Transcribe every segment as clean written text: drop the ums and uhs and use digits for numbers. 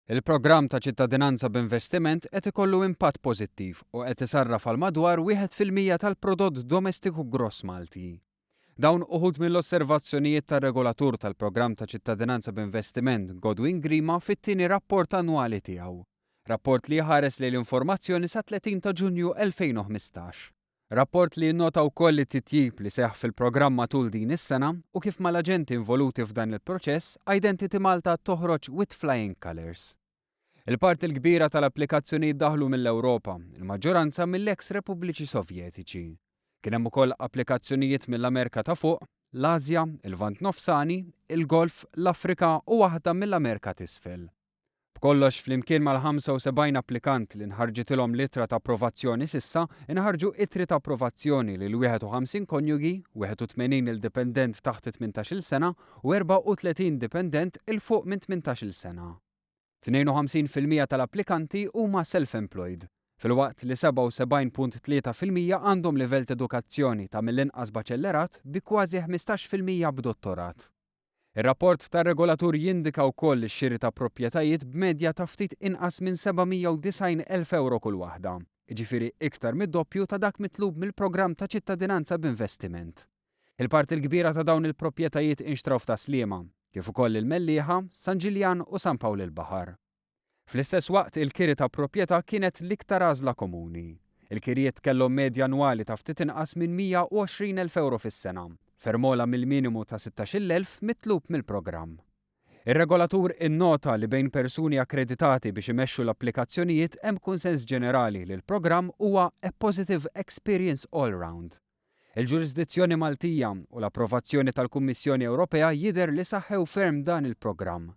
Il-programm ta' ċittadinanza b'investiment qed ikollu impatt pożittiv u qed isarraf għal madwar 1% tal-prodott domestiku gross Malti. Dawn uħud mill-osservazzjonijiet tar-regolatur tal-programm ta' ċittadinanza b'investiment Godwin Grima fit-tieni rapport annwali tiegħu. Rapport li jħares lejn l-informazzjoni sat-30 ta' Ġunju 2015. Rapport li jinnota wkoll it-titjib li seħħ fil-programm matul din is-sena u kif mal-aġenti involuti f'dan il-proċess, Identity Malta toħroġ with flying colours. Il-parti l-kbira tal-applikazzjonijiet daħlu mill-Ewropa, il-maġġoranza mill-eks Repubbliċi Sovjetiċi. Kien hemm ukoll applikazzjonijiet mill-Amerika ta' Fuq, l-Asja, il-Lvant Nofsani, il-Golf, l-Afrika u waħda mill-Amerika t'Isfel. B'kollox, flimkien mal-75 applikant li nħarġitilhom l-ittra ta' approvazzjoni s'issa, inħarġu ittri ta' approvazzjoni lil 51 konjugi, 81 il dipendent taħt it-tmintax-il sena u 34 dipendent 'il fuq minn tmintax-il sena. 52% tal-applikanti huma self-employed, filwaqt li 77.3% għandhom livell t'edukazzjoni ta' mill-inqas baċellerat bi kważi 15% b'dottorat. Ir-rapport tar-regolatur jindika wkoll ix-xiri ta' proprjetajiet b'medja ta' ftit inqas minn 790,000 ewro kull waħda, jiġifieri iktar mid-doppju ta' dak mitlub mill-programm ta' ċittadinanza b'investiment. Il-parti l-kbira ta' dawn il-proprjetajiet inxtraw f'Tas-Sliema, kif ukoll il-Mellieħa, San Ġiljan u San Pawl il-Baħar. Fl-istess waqt, il-kiri ta' proprjetà kienet l-iktar għażla komuni. Il-kirjiet kellhom medja annwali ta' ftit inqas minn 120,000 ewro fis-sena, ferm ogħla mill-minimu ta' 16,000 mitlub mill-programm. Ir-regolatur innota li bejn persuni akkreditati biex imexxu l-applikazzjonijiet hemm kunsens ġenerali li l-programm huwa a positive experience all round. Il-ġurisdizzjoni Maltija u l-approvazzjoni tal-Kummissjoni Ewropea jidher li saħħew ferm dan il-programm.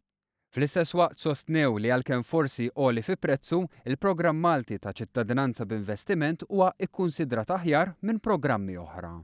Fl-istess waqt sostnew li għalkemm forsi għoli fi prezzu, il-programm Malti ta' ċittadinanza b'investiment huwa kkunsidrat aħjar minn programmi oħra.